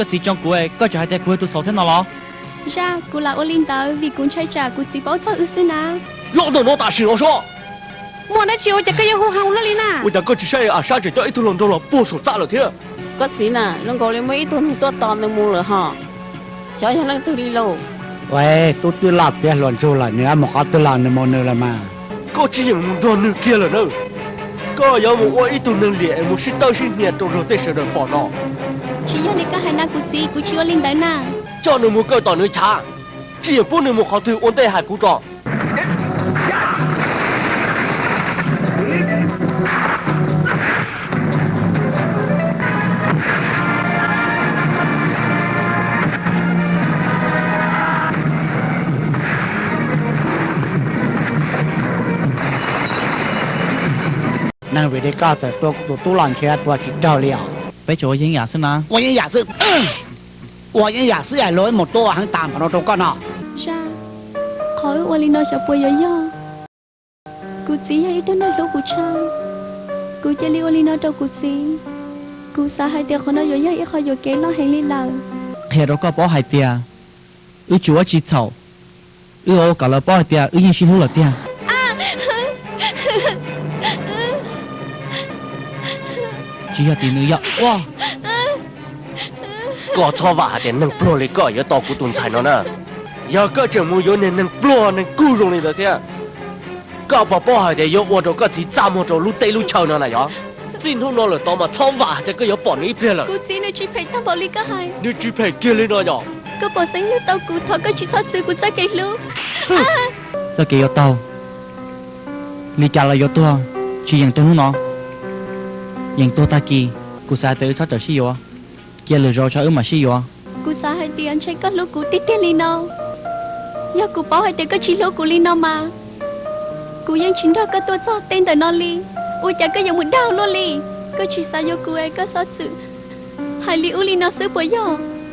Koj txiv tso kuv, koj tseem hais tias kuv yog tus txhaum thiab no los? Zaj, kuv lam ua li ntawd vim kuv ntshai tsam kuv txiv paub txog wb xwb na. Los ntawm no tam sim no sob. Muaj dab tsi ua cas koj yuav hu heev ua luaj li na? Ua cas koj tsis saib Am Sab tseem coj ib tug hluas nraug los puag saum txaj lawm thiab? Koj txiv na, zoo nkaus li muaj ib tug neeg tuaj tos nws mus lawm hos. Xyov yog leej twg li lauj. Ua, tub twb loj tiav hluas nraug lawm, nws mus qhov twg los nws mus nws lawm mas. Koj tsis yeem mus nrog nws kiag lawm na. Koj yuav mus ua ib tug neeg liam es mus sib tawb sib hnia rau luag tej sawv daws pom no. Tsis yog li koj hais na kuv txiv, kuv tsis ua li ntawd na. Coj nws mus kaw tom nws chav, tsis yeem pub nws mus qhov twg ua ntej hais kuv tso. Neeg vim li koj txawm tua kuv tus tub los ntshe tua tsis raug li os. Peb tsuas ua yeeb yam xwb na. Ua yeeb yam xwb. Ua yeeb yam xwb es luag mus tua heev tas npaum no rau koj no. Zaj, qhov wb ua li no xyov puas yuav yog. Kuv txiv yog ib tug neeg hlub kuv tshaj. Kuv cia li ua li no rau kuv txiv. Kuv xav hais tias qhov no yuav yog ib qho yuam kev loj heev li lawm. Qhia rau koj paub hais tias wb tsis ua tsis txhaum. Wb ua kom lawv paub hais tias wb yeej sib hlub lawm tiag. Tsis yog tim nws yog ua. Koj txhob vam hais tias neeg pluag li koj yuav tau kuv tus ntxhais no na. Yog koj tseem mus yuav niag neeg pluag neeg kub zoo li ntawd thiab, koj puas paub hais tias yuav ua rau koj txiv txaj muag rau lub teb lub chaw no na yog? Txij hnub no lawm tod mas txhob vam hais tias koj yuav pom nws ib pliag lawm. Kuv txiv, nws tsis phem tag npaum li koj hais. Nws tsis phem kiag li no yog? Koj puas xeeb nyug tau kuv, thov koj tsis txhob txwv kuv txoj kev hlub. Txoj kev yuav taug, li cas los yuav tuag, tsis yeem tuag hnub no, yeem tuag tag kis. Kuv xav hais tias wb txhob rawm sib yuav, cia lwm zaus tso wb mam sib yuav. Kuv xav hais tias ntshe koj hlub kuv tiag tiag li no. Yog kuv paub hais tias koj tsis hlub kuv li no mas, kuv yeej tsis nrog koj tuaj txog tej ntawm no li. Ua cas koj yuav mus dag luaj li? Koj tsis xav yuav kuv es koj txhob txwm hais li ub li no xwb puas yog?